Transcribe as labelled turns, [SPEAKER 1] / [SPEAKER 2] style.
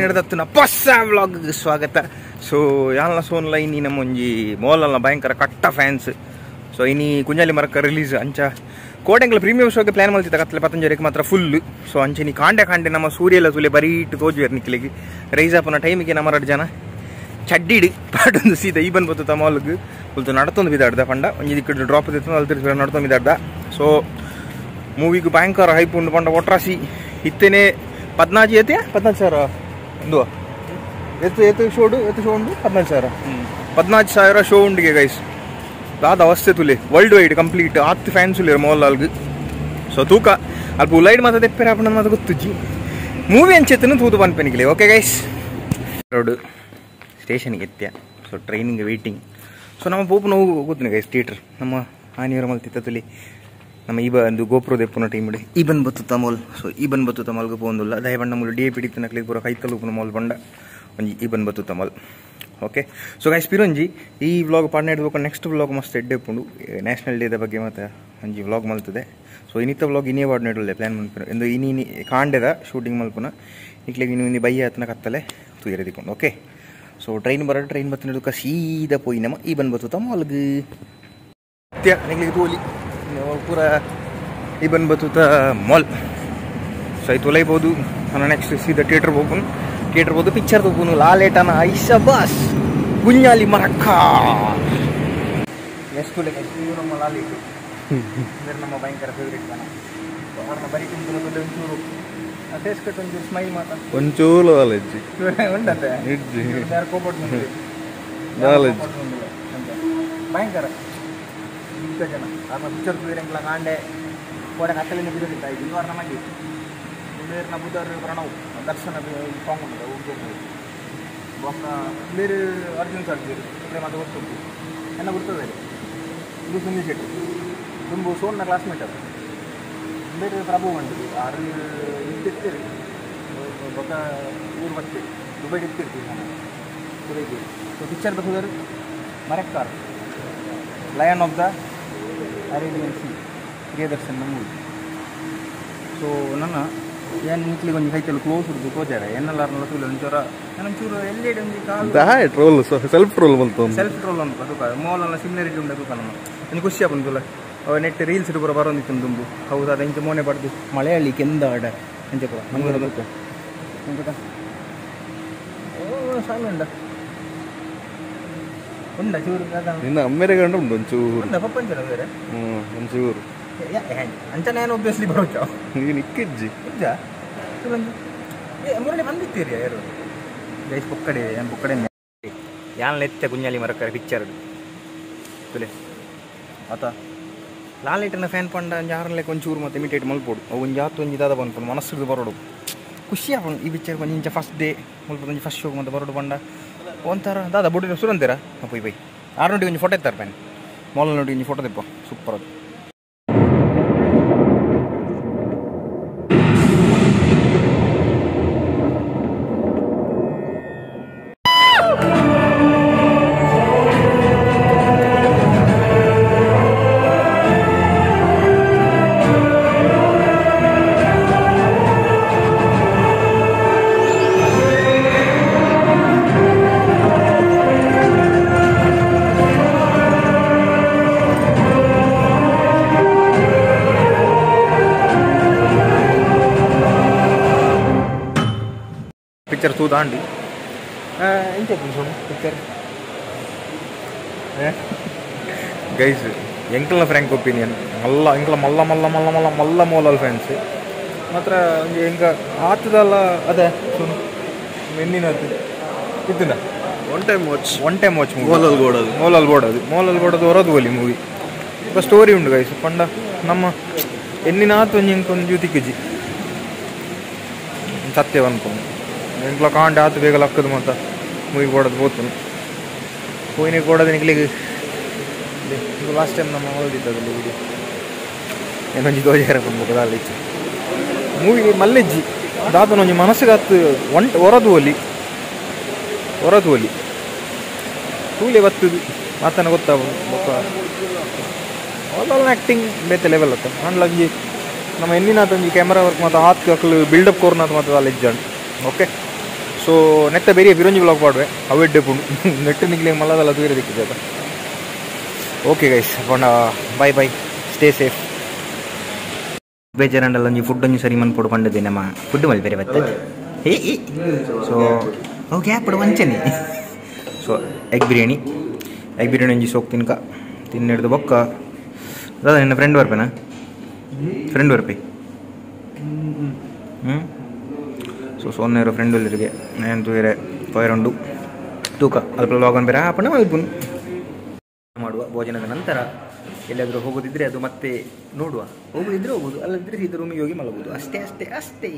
[SPEAKER 1] ನಡೆದತ್ತುನ ಹೊಸ ವ್ಲಾಗ್ ಸ್ವಾಗತ. ಸೊ ಯಾನ್ಲ ಸೋನ್ಲ ಇನಿ ನಮ್ಮ ಒಂಜಿ ಮೋಲಲ್ನ ಭಯಂಕರ ಕಟ್ಟ ಫ್ಯಾನ್ಸ್. ಸೊ ಇನಿ ಕುಂಜಾಲಿ ಮರಕ್ಕ ರಿಲೀಸ್ ಅಂಚ ಕೋಟೆಂಗ್ಲ ಪ್ರೀಮಿಯಂ ಶೋಗೆ ಪ್ಲಾನ್ ಮಲ್ತಿದ್ದ ಕತ್ತಲೆ ಪತಂಜರಿಗೆ ಮಾತ್ರ ಫುಲ್. ಸೊ ಅಂಚೆ ನೀ ಕಾಂಡೆ ಕಾಂಡೆ ನಮ್ಮ ಸೂರ್ಯಲ ತುಲೆ ಬರೀಟ್ ತೋಜುವೆರ್ ನಿಕ್ಲೆಗ್ ರೈಸ್ ಆಪುನ ಟೈಮಿಗೆ ನಮ್ಮ ರಡ್ಡ್ ಜನ ಚಡ್ಡಿಡ್ ಪಾಡೊಂದು ಸೀದಾ ಈ ಬನ್ ಬತ್ತುತ್ತ ಮಾಲ್ಗ್ ಉಲ್ತು ನಡತೊಂದು ಬಿದಾಡ್ದ ಪಂಡ ಒಂಜಿ ದಿಕ್ಕಡ್ ಡ್ರಾಪ್ ದಿತ್ತು ಅಲ್ತಿರ್ಸ್ ನಡತೊಂದು ಬಿದಾಡ್ದ. ಸೊ ಮೂವಿಗೆ ಭಯಂಕರ ಹೈಪ್ ಉಂಡು ಪಂಡ ಒಟ್ರಾಸಿ ಇತ್ತೇನೆ 14 ಏತೆ 14,000 ಒಂದು ಎತ್ತು ಎತ್ತು ಶೋಡು ಎತ್ತು ಶೋ ಉಂಡು 14,000 14,000 ಶೋ ಉಂಡಿಗೆ ಗೈಸ್ ದಾದ ಅವಸ್ಥೆ ತುಲೆ ವರ್ಲ್ಡ್ ವೈಡ್ ಕಂಪ್ಲೀಟ್ ಆತ್ ಫ್ಯಾನ್ಸ್ ಉಲ್ಲೇರು ಮೋಹನ್ಲಾಲ್ಗ್. ಸೊ ತೂಕ ಅಲ್ಪ ಉಲೈಡ್ ಮಾತ ದೆಪ್ಪೆರ ಆಪುಂಡು ಮಾತ ಗೊತ್ತುಜ್ಜಿ ಮೂವಿ ಅಂಚೆತ್ತನು ತೂದು ಪನ್ಪೆನಿಕ್ಲೆ. ಓಕೆ ಗೈಸ್ ರೋಡ್ ಸ್ಟೇಷನ್ಗೆ ಎತ್ಯ. ಸೊ ಟ್ರೈನಿಂಗ್ ವೇಟಿಂಗ್. ಸೊ ನಮ್ಮ ಪೋಪು ನೋವು ಗೊತ್ತಿನ ಗೈಸ್ ಥಿಯೇಟರ್ ನಮ್ಮ ಆನಿಯರ ಮಲ್ತಿತ್ತ ತುಲಿ ನಮ್ಮ ಈ ಒಂದು ಗೋಪುರ ದೆಪ್ಪುನ ಟೀಮ್ ಈ ಬಂದು ಬತ್ತುತ್ತ ಮಾಲ್. ಸೊ ಈ ಬಂದು ಬತ್ತುತ್ತ ಮಾಲ್ಗೆ ಪೋಂದುಲ್ಲ ದಯ ಬಣ್ಣ ಮೂಲು ಡಿ ಎ ಪಿ ಡಿತ್ತನಕ್ಲಿಗೆ ಪೂರ ಕೈತಲು ಉಪ್ಪುನ ಮಾಲ್ ಬಂಡ ಒಂಜಿ ಈ ಬಂದು ಬತ್ತುತ್ತ ಮಾಲ್. ಓಕೆ ಸೊ ಗೈಸ್ ಪಿರೊಂಜಿ ಈ ವ್ಲಾಗ್ ಪಾಡ್ನೆ ಇಡ್ಬೇಕು. ನೆಕ್ಸ್ಟ್ ವ್ಲಾಗ್ ಮಸ್ತ್ ಎಡ್ಡೆ ಉಪ್ಪುಂಡು ನ್ಯಾಷನಲ್ ಡೇದ ಬಗ್ಗೆ ಮತ್ತೆ ಒಂಜಿ ವ್ಲಾಗ್ ಮಲ್ತದೆ. ಸೊ ಇನ್ನಿತ್ತ ವ್ಲಾಗ್ ಇನ್ನೇ ವಾರ್ಡ್ ನೆಡಲೆ ಪ್ಲಾನ್ ಮಲ್ಪುನ ಎಂದು ಇನಿ ಇನಿ ಕಾಂಡೆದ ಶೂಟಿಂಗ್ ಮಲ್ಪುನ ಇಕ್ಲೆಗ್ ಇನ್ನು ಇನಿ ಬಯ್ಯ ಆತನ ಕತ್ತಲೆ ತೂಯರೆ ದಿಕೊಂಡು. ಓಕೆ ಸೊ ಟ್ರೈನ್ ಬರ ಟ್ರೈನ್ ಬತ್ತಿನ ಹಿಡ್ದು ಸೀದಾ ಪೋಯಿ ನಮ್ಮ ಈ ಬಂದು ಬತ್ತುತ್ತ ಮಾಲ್ಗ್ ನಿಕ್ಲೆಗ್ ತೋಲಿ ಪೂರ ಈ ಬಂದು ಬತ್ತುತ್ತ ಮಾಲ್. ಸೊ ಐತು ಒಲೈಬೋದು ನಾನು ನೆಕ್ಸ್ಟ್ ಸೀದಾ ಥಿಯೇಟರ್ ಹೋಗ್ಬೋದು. ಥಿಯೇಟರ್ ಹೋದು ಪಿಕ್ಚರ್ ತಗೋನು ಲಾಲೇಟನ ಐಸ ಬಾಸ್ ಗುಂಜಾಲಿ ಮರಕ್ಕ ಎಷ್ಟು ನಮ್ಮ ಲಾಲೇಟು ಅಂದರೆ ನಮ್ಮ ಭಯಂಕರ ಫೇವ್ರೇಟ್ ಜನ. ಅವ್ರನ್ನ ಬರೀ ತಿಂದು ಒಂಚೂರು ಫೇಸ್ ಕಟ್ ಒಂಚೂರು ಸ್ಮೈಲ್ ಮಾತ್ರ
[SPEAKER 2] ಒಂಚೂರು ಲಾಲೇಜಿ
[SPEAKER 1] ಉಂಟಂತೆ ಯಾರು ಕೋಪಟ್ಟು ಭಯಂಕರ ಇಂಥ ಜನ ಅವ್ರನ್ನ ಪಿಕ್ಚರ್ ತೂಯಿರಂಗ್ಲ ಕಾಂಡೆ ಕೋಡೆ ಕತ್ತಲಿಂದ ಬಿದ್ದಿರ್ತಾ ಇದು ಇನ್ನೂರ ನಮಗೆ ಬೇರೆ ಬುಧವಾರ ಪ್ರಣವ್ ದರ್ಶನ ಸಾಂಗ್ ಉಂಟು ಹೋಗ್ಬೋದು. ಬೊಕ್ಕ ಬೇರೆ ಅರ್ಜುನ್ ಸರ್ಜಿ ಮತ್ತೆ ಗೊತ್ತುಂಟು ಎಲ್ಲ ಗುರ್ತದೆ. ಇದು ಸುನೀಲ್ ಶೆಟ್ಟಿ ತುಂಬು ಸೋನ್ನ ಕ್ಲಾಸ್ಮೇಟ್ ಅದು. ಬೇರೆ ಪ್ರಭು ಉಂಟು ಆರು ಇರ್ತೀರಿ ಬೊಕ್ಕ ಊರು ಬರ್ತೀರಿ ದುಬೈಗೆ ಇರ್ತಿರ್ತೀವಿ ನಾನು ದುಬೈಗೆ. ಸೊ ಪಿಕ್ಚರ್ ಹೋದರೆ Marakkar lion of the Arabian sea Priyadarshan movie. So ನನ್ನ ಏನು ನಿಕ್ಲಿಗೆ ಒಂಜಿ ಕೈತಲ್ಲಿ ಕ್ಲೋಸ್ ಉಂಟು ತೋಜಾರ ಎನ್ನಲಾರ್ನಲ್ಲ ತೂಲೆ ಒಂಚೂರ ಒಂಚೂರು ಎಲ್ಲೆಡೆ ಒಂಜಿ ಕಾಲು
[SPEAKER 2] ದಾಯ ಟ್ರೋಲ್ ಸೆಲ್ಫ್ ಟ್ರೋಲ್ ಬಂತು
[SPEAKER 1] ಸೆಲ್ಫ್ ಟ್ರೋಲ್ ಉಂಟು ಅದು ಮೋಲಲ್ಲ ಸಿಮಿಲಾರಿಟಿ ಉಂಟು ಅದು ನಮ್ಮ ಒಂಜಿ ಖುಷಿ ಆಪುಂಡು ತುಲ ನೆಟ್ ರೀಲ್ಸ್ ಪೂರ ಬರೋಂದಿತ್ತು ದುಂಬು ಹೌದು ಅದು ಇಂಚ ಮೋನೆ ಪಡ್ದು ಮಲಯಾಳಿ ಕೆಂದಾಡ ಅಂಚ ಪೂರ ಮಂಗಳೂರು ಓ ಸಾಲು ಉಂಡ ಉಂಡ ಚೂರು
[SPEAKER 2] ನಿನ್ನ ಅಮ್ಮೆರೆ ಗಂಡ ಉಂಟು ಒಂಚೂರು
[SPEAKER 1] ಉಂಡ ಪಪ್ಪಂಚನ ಬೇರೆ
[SPEAKER 2] ಒಂಚೂರು
[SPEAKER 1] ಅಂಚನೆ ಏನು ಒಬ್ವಿಯಸ್ಲಿ ಬರೋಚ
[SPEAKER 2] ನೀನು ಇಕ್ಕಿಜ್ಜಿ
[SPEAKER 1] ಇಜ್ಜ ಮುರಳಿ ಬಂದಿತ್ತೀರಿ ಯಾರು ಗೈಸ್ ಪೊಕ್ಕಡೆ ಏನು ಪೊಕ್ಕಡೆ ಯಾನ್ ಎತ್ತೆ ಕುಂಜಾಲಿ ಮರಕ್ಕರೆ ಪಿಕ್ಚರ್ ತುಲೆ ಆತ ಲಾಲೇಟನ ಫ್ಯಾನ್ ಪಂಡ ಒಂಜಿ ಆರನ್ಲೆಕ್ಕ ಒಂಚೂರು ಮತ್ತೆ ಇಮಿಟೇಟ್ ಮಲ್ಪೋಡು ಅವು ಒಂಜಿ ಆತು ಒಂಜಿ ದಾದ ಬಂದ್ಪುಂಡು ಮನಸ್ಸುದು ಬರೋಡು ಖುಷಿ ಆಪುಂಡು ಈ ಪಿಕ್ಚರ್ ಒಂಜಿ ಇಂಚ ಫಸ್ಟ್ ಡೇ ಮುಲ್ಪ ಒಂಜಿ ಫಸ್ಟ್ ಶೋಗೆ ಮತ್ತೆ ಬರೋಡು ಪಂಡ ಒಂಥರ ದಾದ ಬೊಡಿ ಸುರಂತೀರಾ ಪೊಯ್ ಪೊಯ್ ಆರು ಒಂಜಿ ಫೋಟೋ ಎತ್ತಾರೆ ಪ್ಯಾನ್ ಮಾಲ್ ನೋಡಿ ಒಂಜಿ ಫೋಟೋ ತೆಪ್ಪ ಸೂಪರ್ ಅದು. ಪಿಕ್ಚರ್ ತೂದಾಂಡಿ ಎಂಚ ಪಿಕ್ಚರ್ ಗೈಸ್ ಎಂಕಲ್ನ ಫ್ರ್ಯಾಂಕ್ ಒಪಿನಿಯನ್ ಮಲ್ಲ ಎಂಕಲ ಮಲ್ಲ ಮಲ್ಲ ಮಲ್ಲ ಮಲ್ಲ ಮಲ್ಲ ಮೋಲಲ್ ಫ್ಯಾನ್ಸ್ ಮಾತ್ರ ಒಂಜಿ ಎಂಕ ಆತದಲ್ಲ ಅದೇ ಸುನು ಮೆನ್ನಿನದ್ದು ಇತ್ತಿನ
[SPEAKER 2] one time watch
[SPEAKER 1] one time watch movie
[SPEAKER 2] ಮೋಲಲ್ ಗೋಡದು
[SPEAKER 1] ಮೋಲಲ್ ಬೋಡದು ಮೋಲಲ್ ಬೋಡದು ಹೊರದು ಒಲಿ ಮೂವಿ ಇಪ್ಪ ಸ್ಟೋರಿ ಉಂಡು ಗೈಸ್ ಪಂಡ ನಮ್ಮ ಎನ್ನಿನಾತು ಒಂಜಿ ಎಂಕೊಂದು ಜ್ಯೂತಿ ಸತ್ಯ ಅನ್ಕೊಂಡು ಎಂಕ್ಲ ಕಾಂಡೆ ಆತು ಬೇಗ ಲಕ್ಕದು ಮಾತ ಮೂವಿ ಬೋಡದು ಪೋತುನು ಪೋಯಿನ ಗೋಡದ ನಿಕ್ಲಿಗೆ ಲಾಸ್ಟ್ ಟೈಮ್ ನಮ್ಮ ಓದಿದ್ದದಲ್ಲಿ ವಿಡಿಯೋ ಏನೊಂಜಿ ದೋಜಾರ ಪನ್ಪುಕ ಇಚ್ಚು ಮೂವಿ ಮಲ್ಲೆಜ್ಜಿ ದಾತನ ಒಂಜಿ ಮನಸ್ಸಿಗಾತು ಒನ್ ಹೊರದು ಒಲಿ ಹೊರದು ಒಲಿ ತೂಲೆ ಬತ್ತದು ಮಾತನ ಗೊತ್ತಾಗ ಬೊಕ್ಕ ಆ್ಯಕ್ಟಿಂಗ್ ಬೇತೆ ಲೆವೆಲ್ ಅತ್ತ ಅಂಡ್ಲ ಒಂಜಿ ನಮ್ಮ ಎನ್ನಿನಾತ ಒಂಜಿ ಕ್ಯಾಮರಾ ವರ್ಕ್ ಮಾತ ಆತ್ ಅಕ್ಲು ಬಿಲ್ಡಪ್ ಕೋರ್ನಾತ್ ಮಾತ ಅಲ್ಲ ಇಜ್ಜಾಂಡ್. ಓಕೆ ಸೊ ನೆತ್ತ ಬೇರೆ ಬಿರೊಂಜಿ ಬ್ಲಾಗ್ ಪಾಡುವೆ ಅವೆಡ್ಡೆ ಪುಂಡು ನೆಟ್ಟು ನಿಗ್ಲೆ ಮಲ್ಲದಲ್ಲ ತೂರೆ ದಿಕ್ಕಿದೆ. ಓಕೆ ಗೈಸ್, ಪಂಡ ಬಾಯ್ ಬಾಯ್, ಸ್ಟೇ ಸೇಫ್. ಬೇಜಾರಂಡಲ್ಲ ಒಂಜಿ ಫುಡ್ ಒಂಜಿ ಸರಿ ಮನ್ಪೊಡು ಪಂಡದೆ ನಮ್ಮ ಫುಡ್ ಮಲ್ ಬೇರೆ ಬರ್ತದೆ. ಸೊ ಓಕೆ ಆಪಡು ವಂಚನೆ. ಸೊ ಎಗ್ ಬಿರಿಯಾನಿ, ಎಗ್ ಬಿರಿಯಾನಿ ಒಂಜಿ ಸೋಕ್ ತಿನ್ಕ ತಿನ್ನಿಡ್ದು ಬೊಕ್ಕ ದಾದಾ ನಿನ್ನ ಫ್ರೆಂಡ್ ಬರ್ಪೇನಾ? ಫ್ರೆಂಡ್ ಬರ್ಪೆ. ಹ್ಞೂ ಸೊ ಸೋನ್ನೇರು ಫ್ರೆಂಡ್ ಒಲ್ಲಿರಿಗೆ ನಾನು ತೂಯರೆ ಪೋಯರುಂಡು ತೂಕ ಅಲ್ಪ ಲಾಗನ್ ಬೇರೆ ಆಪಣ ಮಲ್ಪುನು ಮಾಡುವ. ಭೋಜನದ ನಂತರ ಎಲ್ಲಾದರೂ ಹೋಗೋದಿದ್ರೆ ಅದು ಮತ್ತೆ ನೋಡುವ, ಹೋಗುದಿದ್ರೆ ಹೋಗುದು, ಅಲ್ಲದಿದ್ರೆ ಸೀದಾ ರೂಮಿಗೆ ಹೋಗಿ ಮಲಗುವುದು, ಅಷ್ಟೇ ಅಷ್ಟೇ ಅಷ್ಟೇ.